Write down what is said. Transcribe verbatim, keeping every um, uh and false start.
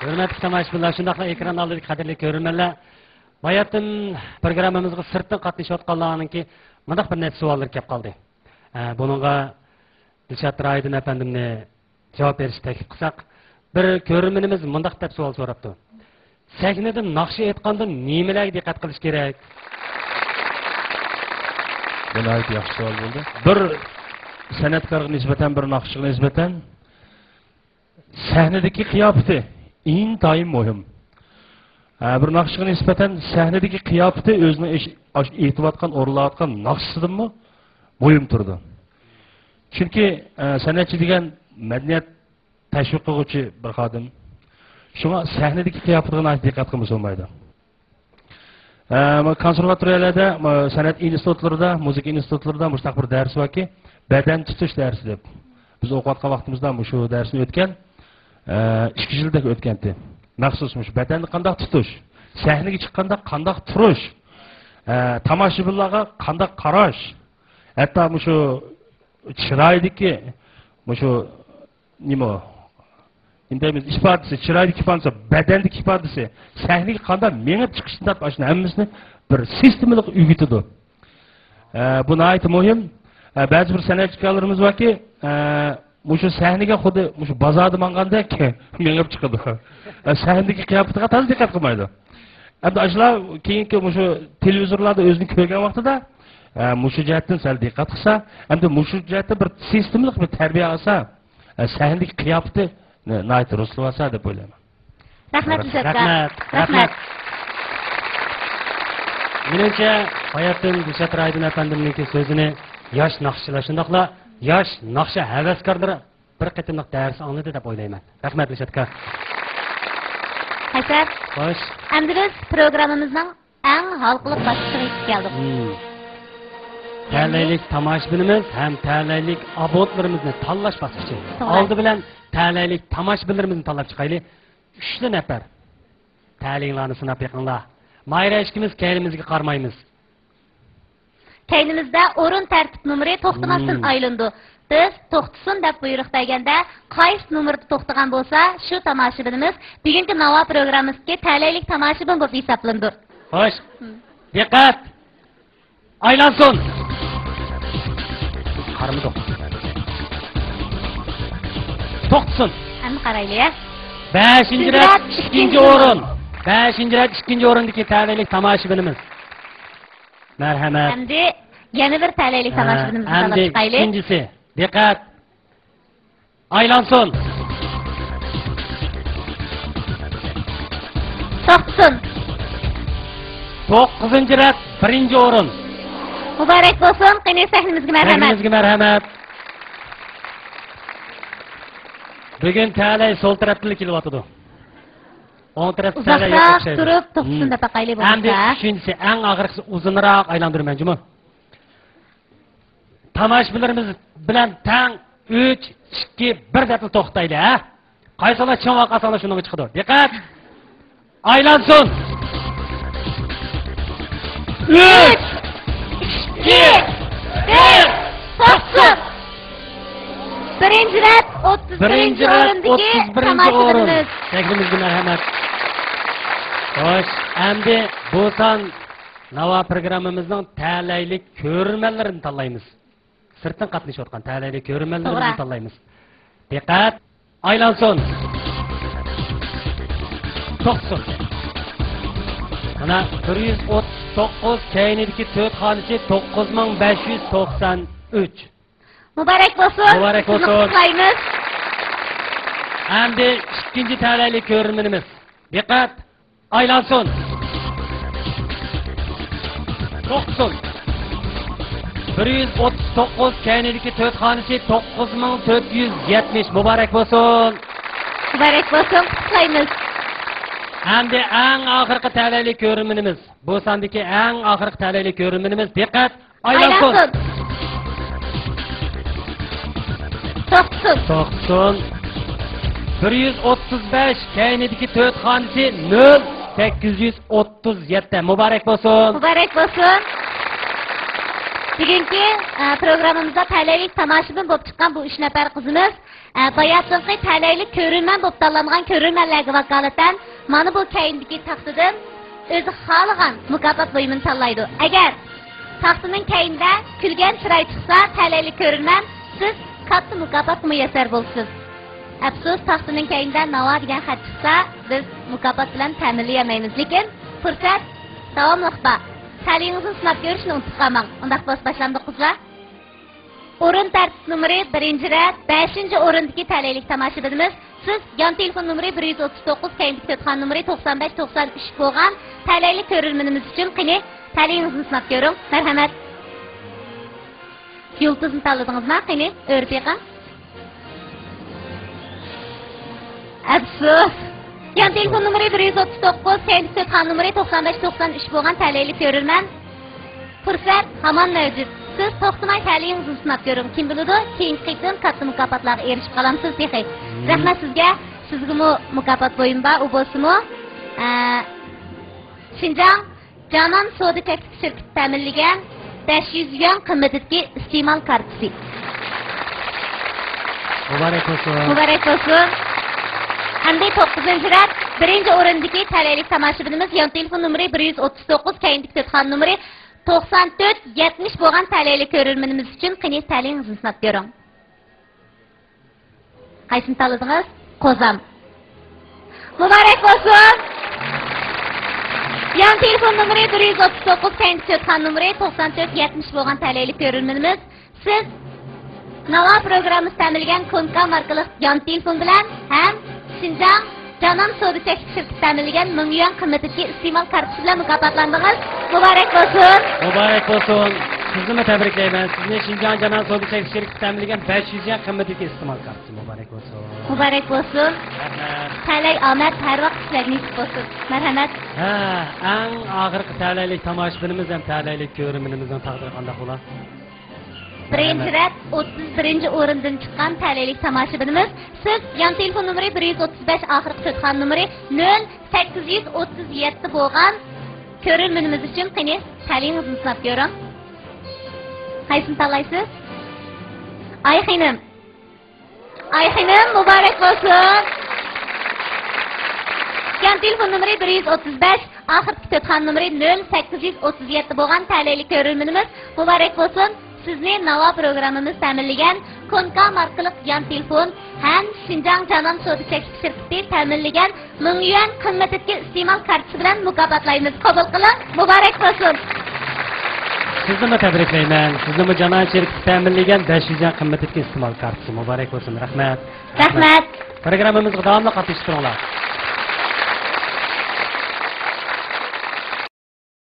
ھۆرمەتلىك تاماشىبىنلار، شۇنداقلا ئېكران ئالدىدىكى قەدىرلىك كۆرۈرمەنلەر، باياتىن پروگراممىمىزغا سىرتتىن قاتنىشىۋاتقانلارنىڭكى مۇنداق بىر نەچچە سوئاللىرى كەپ قالدى. ئە، بۇنىڭغا دىلشات رايىدىن ئەپەندىمنى جاۋاب بېرىشنى تەكلىپ قىلساق، بىر كۆرۈرمىنىمىز مۇنداق دەپ سوئال سوراپتۇ: سەھنىدە ناخشا ئېيتقاندا نېمىلەرگە دىققەت قىلىش كېرەك؟ بۇ ناھايىتى ياخشى سوئال بولدى. بىر سەنئەتكارغا نىسبەتەن، بىر ناخشىچىغا نىسبەتەن سەھنىدىكى قىياپىتى ئىنتايىن مۇھىم. ھە، بىر ناخشىچىغا نىسبەتەن سەھنىدىكى قىياپىتى ئۆزىنىڭ ئېش-، ئاش-، ئېيتىۋاتقان، ئورۇنلاۋاتقان ناخشىسىدىنمۇ مۇھىم تۇرىدۇ. چۈنكى، ئە، سەنئەتچى دېگەن مەدەنىيەت تەشۋىق قىلغۇچى بىر خادىم. شۇڭا سەھنىدىكى قىياپىتىگە ناھايىتى دىققەت قىلمىسا بولمايدۇ. ئە، ما كونسېرۋاتورىيەلەردە، ما سەنئەت ئىنستىتۇتلىرىدا، مۇزىكا ئىنستىتۇتلىرىدا مۇشۇنداق بىر دەرس باركى، بەدەن تۇتۇش دەرسى دەپ. بىز ئوقۇۋاتقان ۋاقتىمىزدا مۇشۇ دەرسنى ئۆتكەن، ئە، ئىككى يىلدەك ئۆتكەنتى. مەخسۇس مۇشۇ بەدەننى قانداق تۇتۇش، سەھنىگە چىققاندا قانداق تۇرۇش، ئە، تاماشىبىنلارغا قانداق قاراش، ھەتتا مۇشۇ چىرايدىكى مۇشۇ نېمە ئۇ؟ نېمە دەيمىز؟ ئىپادىسى، چىرايدىكى ئىپادىسى، بەدەندىكى ئىپادىسى، سەھنىگە قانداق مېڭىپ چىقىشتىن تارتىپ، ئاشۇنى ھەممىسىنى بىر سىستېمىلىق ئۆگىتىدۇ. ئە، بۇ ناھايىتى مۇھىم. ئە، بەزى بىر سەنئەتچىلەرلىرىمىز باركى، ئە، مۇشۇ سەھنىگە خۇددى مۇشۇ بازاردا ماڭغاندەك مېڭىپ چىقىدۇ. ئە، سەھنىدىكى قىياپىتىگە تازا دىققەت قىلمايدۇ. ئەمدى ئاشۇلار كېيىنكى مۇشۇ تېلېۋىزورلاردا ئۆزىنى كۆرگەن ۋاقتىدا، ئە، مۇشۇ جەھەتتىن سەل دىققەت قىلسا، ئەمدى مۇشۇ جەھەتتە بىر سىستېمىلىق بىر تەربىيە ئالسا، ئە، سەھنىدىكى قىياپىتى ناھايىتى رۇسلىۋالسا دەپ ئويلايمەن. رەھمەت، دىلشات ئاكا. رەھمەت، رەھمەت. رەھمەت. مېنىڭچە، باياتىن دىلشات رايىدىن ئەپەندىمنىڭكى سۆزىنى ياش ناخشىچىلار، شۇنداقلا ياش ناخشا ھەۋەسكارلىرى بىر قېتىملىق دەرس ئاڭلىدى دەپ ئويلايمەن. رەھمەت، دىلشات ئاكا. قەيسەر. خوش. ئەمدى بىز پروگراممىمىزنىڭ ئەڭ ھالقىلىق باسقۇچىغا يېتىپ كەلدۇق. مم. تەلەيلىك تاماشىبىنىمىز ھەم تەلەيلىك ئابونېنتلىرىمىزنى تاللاش باسقۇچى. توغرا. ئالدى بىلەن تەلەيلىك تاماشىبىنلىرىمىزنى تاللاپ چىقايلى. ئۈچلا نەپەر. تەلىيىڭلارنى سىناپ بېقىڭلار. ماھىرە ئىككىمىز كەينىمىزگە قارىمايمىز. كەينىمىزدە ئورۇن تەرتىپ نومۇرى توختىماستىن مم. ئايلىنىدۇ. بىز توختىسۇن دەپ بۇيرۇق بەرگەندە، قايسى نومۇردا توختىغان بولسا، شۇ تاماشىبىنىمىز بۈگۈنكى ناۋا پروگراممىسىدىكى تەلەيلىك تاماشىبىن بولۇپ ھېسابلىنىدۇ. خوش. مم. دىققەت! ئايلانسۇن! قارىمىدۇق. توختىسۇن! ئەمدى قارايلى. بەشىنچى رەت ئىككىنچى ئورۇن. بەشىنچى رەت ئىككىنچى ئورۇندىكى تەلەيلىك تاماشىبىنىمىز. مەرھەمەت. ئەمدى يەنە بىر تەلەيلىك ھە، تاماشىبىنىمىزنى ئەمدى تاللاپ چىقايلى. ئىككىنچىسى. دىققەت! ئايلانسۇن! توختىسۇن! توققۇزىنچى رەت بىرىنچى ئورۇن. مۇبارەك بولسۇن! قېنى سەھنىمىزگە مەرھەمەت! سەھنىمىزگە مەرھەمەت! بۈگۈن تەلەي سول تەرەپتىنلا كېلىۋاتىدۇ. ئوڭ تەرەپتە تەلەي يوق ئۇزاقراق ئوخشايدۇ. تۇرۇپ توختىسۇن مم. دەپ باقايلى ئەمدى بولمىسا. ئۈچىنچىسى، ئەڭ ئاخىرقىسى ئۇزۇنراق ئايلاندۇرىمەن جۇمۇ. تاماشىبىنلىرىمىز بىلەن تەڭ ئۈچ، ئىككى، بىر دەپلا توختايلى، ھە؟ قايسىڭلار چىڭ ۋارقىرىساڭلار شۇنىڭغا چىقىدۇ. دىققەت! ئايلانسۇن! ئۈچ، ئىككى، بىر، توختىسۇن! بىرىنچى رەت ئوتتۇز بىرىنچى ئوتتۇز بىرىنچى ئورۇندىكى ئورۇن. تاماشىبىنىمىز. سەھنىمىزگە مەرھەمەت. خوش، ئەمدى بۇ سان ناۋا پروگراممىمىزنىڭ تەلەيلىك كۆرۈرمەنلىرىنى تاللايمىز. سىرتتىن قاتنىشىۋاتقان تەلەيلىك كۆرۈرمەنلىرىمىزنى توغرا. تاللايمىز. دىققەت! ئايلانسۇن! توختىسۇن! مانا، بىر يۈز ئوتتۇز توققۇز، كەينىدىكى تۆت خانىسى توققۇز مىڭ بەش يۈز توقسان ئۈچ. مۇبارەك بولسۇن! مۇبارەك بولسۇن! قۇتلۇقلايمىز! ئەمدى ئىككىنچى تەلەيلىك كۆرۈرمىنىمىز. دىققەت! ئايلانسۇن! توختىسۇن! بىر يۈز ئوتتۇز توققۇز، كەينىدىكى تۆت خانىسى توققۇز مىڭ تۆت يۈز يەتمىش. مۇبارەك بولسۇن! مۇبارەك بولسۇن، قۇتلۇقلايمىز! ئەمدى ئەڭ ئاخىرقى تەلەيلىك كۆرۈرمىنىمىز. بۇ ساندىكى ئەڭ ئاخىرقى تەلەيلىك كۆرۈرمىنىمىز. دىققەت! ئايلانسۇن! ئايلانسۇن! توختىسۇن! توختىسۇن! بىر يۈز ئوتتۇز بەش، كەينىدىكى تۆت خانىسى نۆل سەككىز يۈز ئوتتۇز يەتتە. مۇبارەك بولسۇن! مۇبارەك بولسۇن! بۈگۈنكى، ئە، پروگراممىمىزدا تەلەيلىك تاماشىبىن بولۇپ چىققان بۇ ئۈچ نەپەر قىزىمىز ئە، باياتىنقى تەلەيلىك كۆرۈرمەن بولۇپ تاللانغان كۆرۈرمەنلەرگە ۋاكالىتەن مانا بۇ كەينىدىكى تاختىدىن ئۆزى خالىغان مۇكاپات بۇيۇمىنى تاللايدۇ. ئەگەر تاختىنىڭ كەينىدە كۈلگەن چىراي چىقسا، تەلەيلىك كۆرۈرمەن، سىز كاتتا مۇكاپاتقا مۇيەسسەر بولىسىز. ئەپسۇس، تاختىنىڭ كەينىدە ناۋا دېگەن خەت چىقسا، بىز مۇكاپات بىلەن تەمىنلىيەلمەيمىز. لېكىن پۇرسەت داۋاملىق بار. تەلىيىڭىزنى سىناپ كۆرۈشنى ئۇنتۇپ قالماڭ. ئۇنداق بولسا باشلامدۇق، قىزلار؟ ئورۇن تەرتىپ نومۇرى بىرىنچى رەت، بەشىنچى ئورۇندىكى تەلەيلىك تاماشىبىنىمىز. سىز يان تېلېفون نومۇرى بىر يۈز ئوتتۇز توققۇز، كەينىدىكى تۆت خان نومۇرى توقسان بەش، توقسان ئۈچ بولغان تەلەيلىك كۆرۈرمىنىمىز ئۈچۈن قېنى تەلىيىڭىزنى سىناپ كۆرۈڭ. مەرھەمەت. يۇلتۇزنى تاللىدىڭىزما؟ قېنى، ئۆرە بېقىڭ. ئەپسۇس. يان تېلېفون نومۇرى بىر يۈز ئوتتۇز توققۇز، كەينىدىكى تۆت خان نومۇرى توقسان بەش، توقسان ئۈچ بولغان تەلەيلىك كۆرۈرمەن. پۇرسەت ھامان مەۋجۇت. سىز توختىماي تەلىيىڭىزنى سىناپ كۆرۈڭ. كىم بىلىدۇ، كېيىنكى قېتىم كاتتا مۇكاپاتلارغا ئېرىشىپ قالامسىز تېخى. مم. رەھمەت سىزگە. سىزگىمۇ مۇكاپات بۇيۇمى بار، ئۇ بولسىمۇ، ئە، شىنجاڭ جانان سودا چەكلىك شىركىتى تەمىنلىگەن بەش يۈز يۈەن قىممىتىدىكى ئىستېمال كارتىسى. مۇبارەك بولسۇن. مۇبارەك بولسۇن. ئەمدى توققۇزىنچى رەت، بىرىنچى ئورۇندىكى تەلەيلىك تاماشىبىنىمىز، يان تېلېفون نومۇرى بىر يۈز ئوتتۇز توققۇز، كەينىدىكى تۆت خان نومۇرى توقسان تۆت يەتمىش بولغان تەلەيلىك كۆرۈرمىنىمىز ئۈچۈن قېنى تەلىيىڭىزنى سىناپ كۆرۈڭ. قايسىنى تاللىدىڭىز؟ قوزام. مۇبارەك بولسۇن! يان تېلېفون نومۇرى بىر يۈز ئوتتۇز توققۇز، كەينىدىكى تۆت خان نومۇرى توقسان تۆت يەتمىش بولغان تەلەيلىك كۆرۈرمىنىمىز. سىز ناۋا پروگراممىسى تەمىنلىگەن كونكا ماركىلىق يان تېلېفون بىلەن ھەم شىنجاڭ جانان سودا چەكلىك شىركىتى تەمىنلىگەن مىڭ يۈەن قىممىتىدىكى ئىستېمال كارتىسى بىلەن مۇكاپاتلاندىڭىز. مۇبارەك بولسۇن! مۇبارەك بولسۇن! سىزنىمۇ تەبرىكلەيمەن. سىزنى شىنجاڭ جانان سودا چەكلىك شىركىتى تەمىنلىگەن بەش يۈز يۈەن قىممىتىدىكى ئىستېمال كارتىسى. مۇبارەك بولسۇن! مۇبارەك بولسۇن! رەھمەت! تەلەي ئامەت ھەر ۋاقىت سىلەرگە نېسىپ بولسۇن! مەرھەمەت! ھە، ئەڭ ئاخىرقى تەلەيلىك تاماشىبىنىمىز ھەم تەلەيلىك كۆرۈرمىنىمىزنىڭ تەقدىرى قانداق بولا؟ بىرىنچى رەت ئوتتۇز بىرىنچى ئورۇندىن چىققان تەلەيلىك تاماشىبىنىمىز. سىز يان تېلېفون نومۇرى بىر يۈز ئوتتۇز بەش، ئاخىرقى تۆت خان نومۇرى نۆل سەككىز يۈز ئوتتۇز يەتتە بولغان كۆرۈرمىنىمىز ئۈچۈن قېنى تەلىيىڭىزنى سىناپ كۆرۈڭ. قايسىنى تاللايسىز؟ ئاي خېنىم. ئاي خېنىم، مۇبارەك بولسۇن! يان تېلېفون نومۇرى بىر يۈز ئوتتۇز بەش، ئاخىرقى تۆت خان نومۇرى نۆل سەككىز يۈز ئوتتۇز يەتتە بولغان تەلەيلىك كۆرۈرمىنىمىز، مۇبارەك بولسۇن! سىزنى ناۋا پروگراممىمىز تەمىنلىگەن كونكا ماركىلىق يان تېلېفون ھەم شىنجاڭ جانان سودا چەكلىك شىركىتى تەمىنلىگەن مىڭ يۈەن قىممىتىدىكى ئىستېمال كارتىسى بىلەن مۇكاپاتلايمىز. قوبۇل قىلىڭ، مۇبارەك بولسۇن! سىزنىمۇ تەبرىكلەيمەن. سىزنىمۇ جانان شىركىتى تەمىنلىگەن بەش يۈز يۈەن قىممىتىدىكى ئىستېمال كارتىسى. مۇبارەك بولسۇن. رەھمەت. رەھمەت. پروگراممىمىزغا داۋاملىق قاتنىشىپ تۇرۇڭلار.